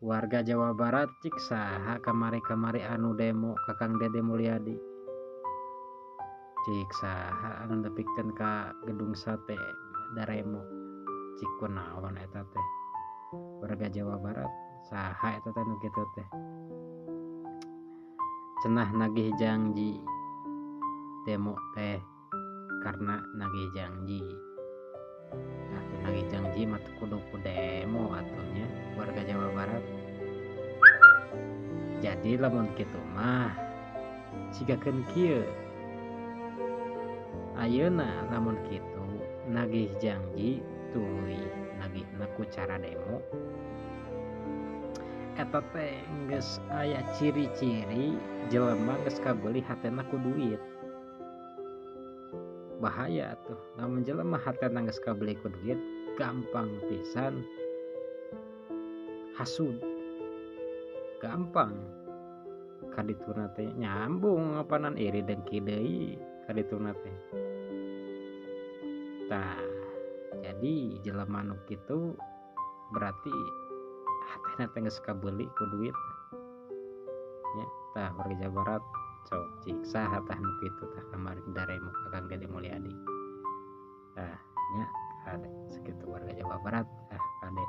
Warga Jawa Barat, cik saha kamari-kamari anu demo ka Kang Deddy Mulyadi? Cik saha anu nepikeun ka Gedung Sate daremo? Cik kunaon eta teh, warga Jawa Barat? Saha eta teh nu kitu teh? Cenah nagih janji, demo teh karena nagih janji. Nah, nagih janji mah kudu ku demo atuh nya, warga Jawa Barat. Jadi lamun kitu mah sigakeun kieu ayeuna, lamun kitu nagih janji tuluy nagihna ku cara demo, eta teh geus aya ciri-ciri jelema geus kabeuli hatena ku duit. Bahaya tuh lamun jelema hatena geus kabeuli ku duit, gampang pisan hasud, gampang kadituna teh nyambung apanan iri dengki deui kadituna teh. Tah, jadi jelema nu kitu berarti hatena teh geus kabeuli ku duit nya. Tah, warga Jawa Barat, sok cik saha tah nu kitu tah kamari daremo ka Kang Deddy Mulyadi? Tah nya, kade sakitu, warga Jawa Barat. Ah, kade.